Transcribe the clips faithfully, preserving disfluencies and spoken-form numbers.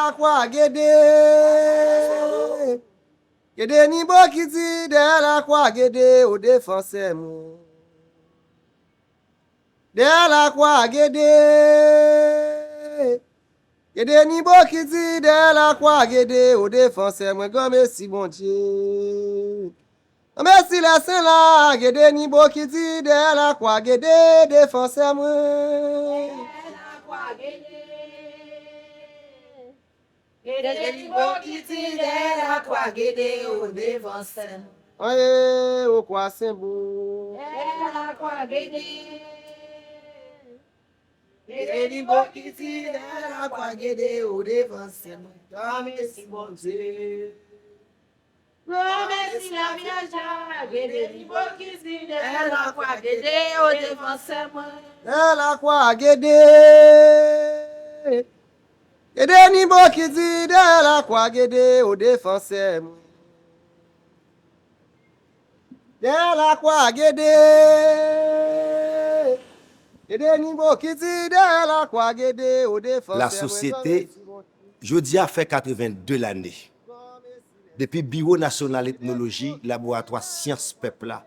Lakwa Gede. Gede ni bokiti dèyè lakwa Gede o defansè mwen. Dèyè lakwa Gede. Gede ni bokiti dèyè lakwa Gede o defansè mwen granmesi Bondye. Granmesi lè sen la, Gede ni bokiti dèyè lakwa Gede defansè mwen. Gede ni bokiti dèyè lakwa Gede o defansè mwen. Aye, o kwa senbo. Dèyè lakwa Gede. Gede ni bokiti dèyè lakwa Gede o defansè mwen. Granmesi Bondye. Granmesi Lamyanja. Gede ni bokiti dèyè lakwa Gede o defansè mwen. Dèyè lakwa Gede. Gede ni bokiti dèyè lakwa Gede o defansè mwen. Dèyè lakwa Gede. Gede ni bokiti dèyè lakwa Gede o defansè mwen. Lasosyete, jodi a fè katrevenndde lane depi Biwo Nasyonal Etnoloji, Laboratwa Syans Pèp la,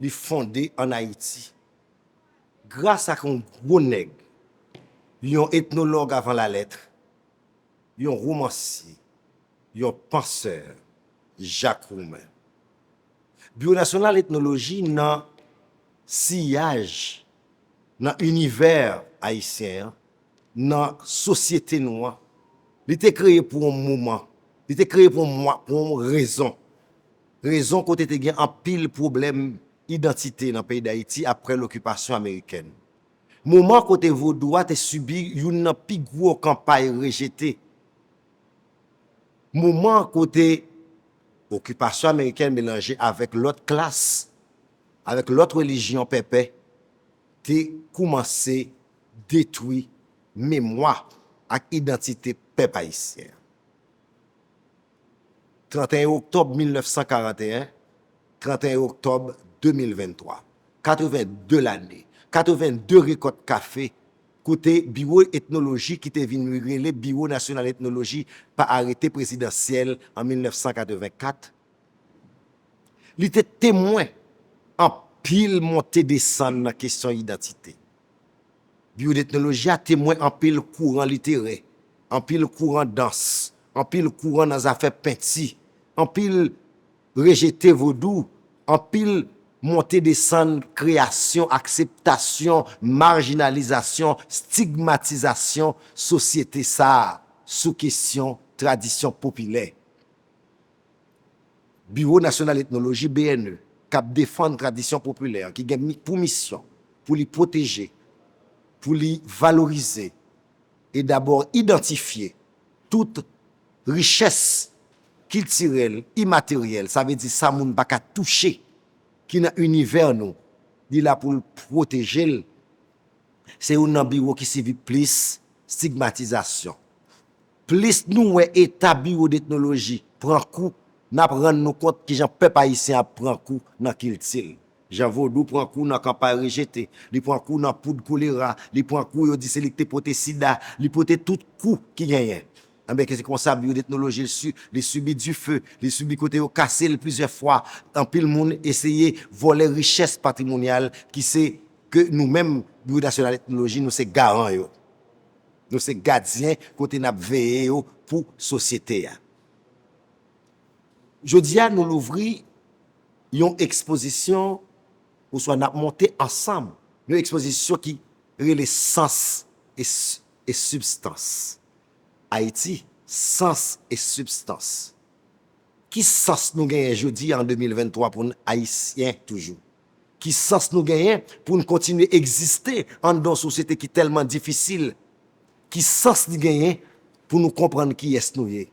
li fonde ann Ayiti. Gras ak yon gwo nèg, yon etnològ avan lalèt, yon womansye, yon pansè, Jacques Roumain. Biwo Nasyonal Etnoloji nan siyaj, nan inivè ayisyen an, nan sosyete nou an, li te kreye pou yon moman, li te kreye pou yon mwa, pou yon rezon. Rezon kote te gen anpil pwoblèm idantite nan peyi Dayiti apre lokipasyon amerikèn. Moman kote vodou a te sibi youn nan pi gwo kanpay rejete. Moman kote okipasyon amerikèn melanje avèk lòt klas, avèk lòt relijyon pèpè, te koumanse detwi memwa ak idantite pèp ayisyen an. Tranteyen oktòb mil nèf san karanteyen, tranteyen oktòb de mil venntwa, katrevenndde lane, katrevenndde rekòt kafe, kote Biwo Etnoloji ki te vin rele Biwo Nasyonal Etnoloji pa arete prezidansyèl an mil nèf san katrevenkat, li te temwen anpil monte desann nan kesyon idantite. Biwo Etnoloji a temwen anpil kouran literè, anpil kouran dans, anpil kouran nan zafè penti, anpil rejete vodou, anpil monte desann kreyasyon, akseptasyon, majinalizasyon, stigmatizasyon sosyete sa a sou kesyon tradisyon popilè. Biwo Nasyonal Etnoloji, B N E, k ap defann tradisyon popilè an, ki gen mi- pou misyon pou li pwoteje, pou li valorize e dabò idantifye tout richès kiltirèl imateryèl, sa vle di sa moun pa ka touche, ki nan inivè nou, li la pou l pwoteje l. Se youn nan biwo ki sibi plis stigmatizasyon. Plis nou wè eta Biwo Etnoloji pran kou, n ap rann nou kont kijan pèp ayisyen ap pran kou nan kilti l. Jan vodou pran kou nan kanpay rejete, li pran kou nan poud kolera, li pran kou yo di se li ki te pote sida, li pote tout kou ki genyen. Enben, se konsa Biwo Etnoloji li si- li sibi dife, li sibi kote yo kase l plizyè fwa, anpil moun eseye vòlè richès patrimonyal ki se ke nou menm, Biwo Nasyonal Etnoloji, nou se garan yo. Nou se gadyen kote n ap veye yo pou sosyete a. Jodi a, nou louvri yon ekspozisyon, oswa n ap monte ansanm yon ekspozisyon ki rele Sans e s- e Sibstans. Ayiti, Sans e Sibstans. Ki sans nou genyen jodi a an de mil venntwa pou n Ayisyen toujou? Ki sans nou genyen pou n kontinye egziste anndan yon sosyete ki tèlman difisil? Ki sans li genyen pou nou konprann kiyès nou ye?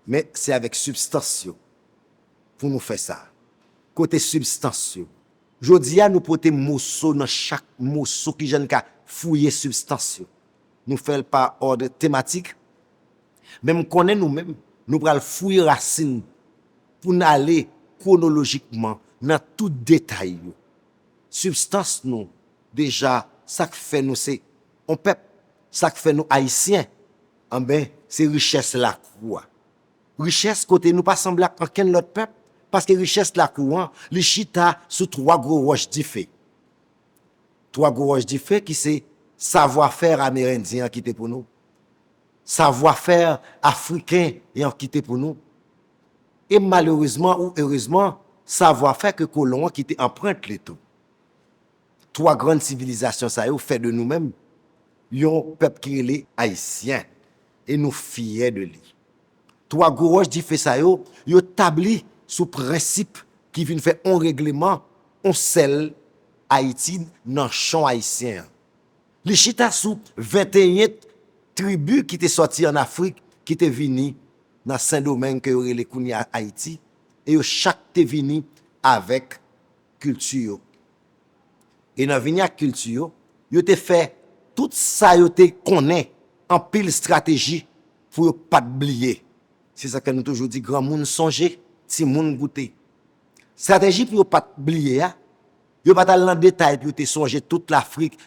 Men se avèk sibstans yo pou nou fè sa. Kote sibstans yo? Jodi a, nou pote moso nan chak moso, kijan n ka fouye sibstans yo. Nou fè l pa òd tematik, men m konnen nou menm, nou pral fouye rasin pou n ale kwonolojikman nan tout detay yo. Sibstans nou, deja, sa k fè nou se yon pèp, sa k fè nou Ayisyen, anben, Se richès lakou a. Richès kote nou pa sanble ak ankenn lòt pèp, paske richès lakou an, li chita sou twa gwo wòch dife. Twa gwo wòch dife ki se savwafè amerendyen an kite pou nou, savwafè afriken an kite pou nou, e malerezman ou erezman, savwafè ke kolon an kite anprent li tou. Twa grann sivilizasyon sa yo fè de nou menm yon pèp ki rele Ayisyen, e nou fyè de li. Twa gwo wòch dife sa yo, yo tabli sou prensip ki vin fè on regleman, on sèl Ayiti, nanchon ayisyen an. Li chita sou venteyen tribi ki te sòti ann Afrik, ki te vini nan Sendomeng ke yo rele kounye a Ayiti, e yo chak te vini avèk kilti yo. E nan vini ak kilti yo, yo te fè tout sa yo te konnen, anpil estrateji pou yo pa t bliye. Se sa ke nou toujou di, granmoun sonje, timoun goute. Estrateji pou yo pa t bliye a, yo pa t al nan detay pou yo te sonje tout Lafrik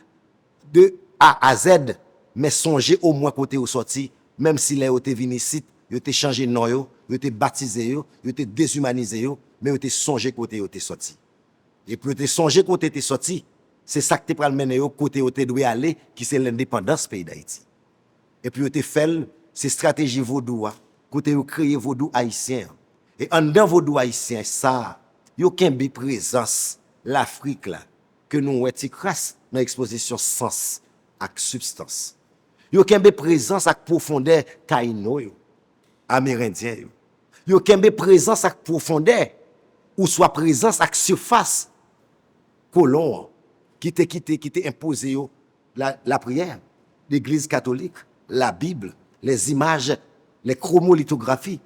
de A a Z, men sonje omwen kote yo sòti, menm si lè yo te vin isit, yo te chanje non yo, yo te batize yo, yo te dezimanize yo, men yo te sonje kote yo te sòti. E pou yo te sonje kote te sòti, se sa k te pral mennen yo kote yo te dwe ale, ki se lendepandans peyi Dayiti. Epi yo te fè l, se estrateji vodou a, kote yo kreye vodou ayisyen an. E anndan vodou ayisyen sa a, yo kenbe prezans Lafrik la, ke nou wè ti kras nan ekspozisyon sans ak sibstans. Yo kenbe prezans ak pwofondè Tayino yo, Amerendyen yo. Yo kenbe prezans ak pwofondè, ouswa prezans ak sifas kolon an, ki te kite, ki te enpoze yo la, lapriyè, legliz katolik, Labib, lèzimaj, lè kwomolitografi,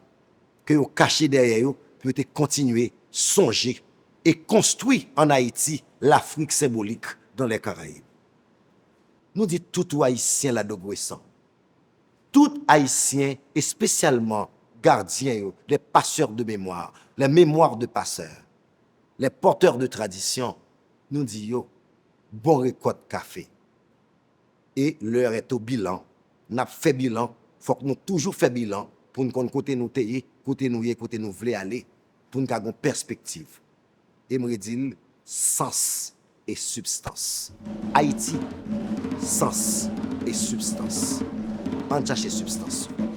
ke yo kache dèyè yo, pou yo te kontinye sonje e konstwi ann Ayiti Lafrik senbolik dans les Caraïbes. Nou di tout ou Ayisyen ladogresan. Tout Ayisyen, espesyalman gadyen yo, les passeurs de mémoire, les mémoires de passeurs, les porteurs de tradition, nou di yo, bon rekòt kafe. E l'heure est au bilan. N ap fè bilan, fòk nou toujou fè bilan pou n konn kote nou te ye, kote nou ye, kote nou vle ale, pou n ka gon pèspektiv. E m redi l, sans e sibstans. Ayiti, sans e sibstans. Ann chache sibstans yo.